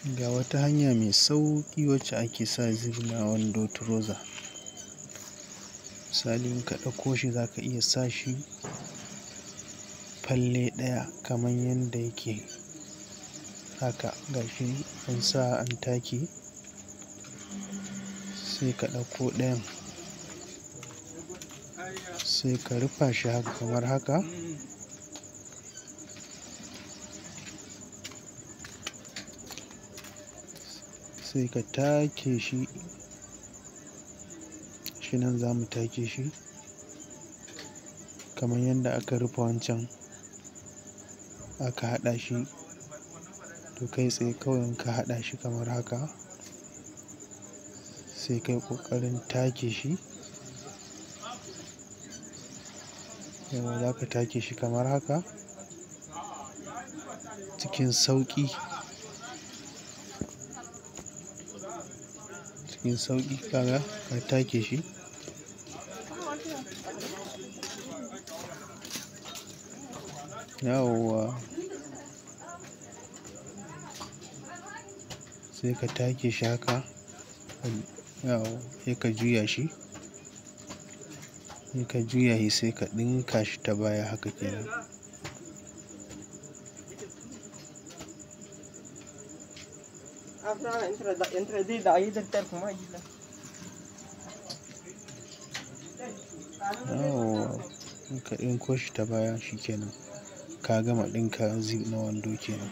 Ga wata hanya mai sauƙi wacce ake sa zip na wando trouser. Misali in ka ɗauko shi za ka iya sa shi falle ɗaya kamar yanda yake haka. Ga shi an sa an take, sai ka ɗauko ɗayan sai ka rufa shi haka kamar haka. Sai ka take shi, shi nan za mu take shi kamar yadda aka rufe wancan aka haɗa shi. To kai tsaye kawai in ka haɗa shi kamar haka sai kai ƙoƙarin take shi. Yauwa za ka take shi kamar haka cikin sauƙi. Cikin sauƙi kaga ka take shi. Yauwa sai ka take shi haka, yauwa sai ka juya shi. In ka juya shi sai ka ɗinka shi ta baya haka kenan. Yauwa in ka ɗinko shi ta baya shi kenan. Ka gama ɗinka zip na wando kenan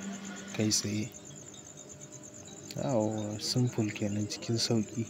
kai tsaye. Yauwa simple kenan cikin sauƙi.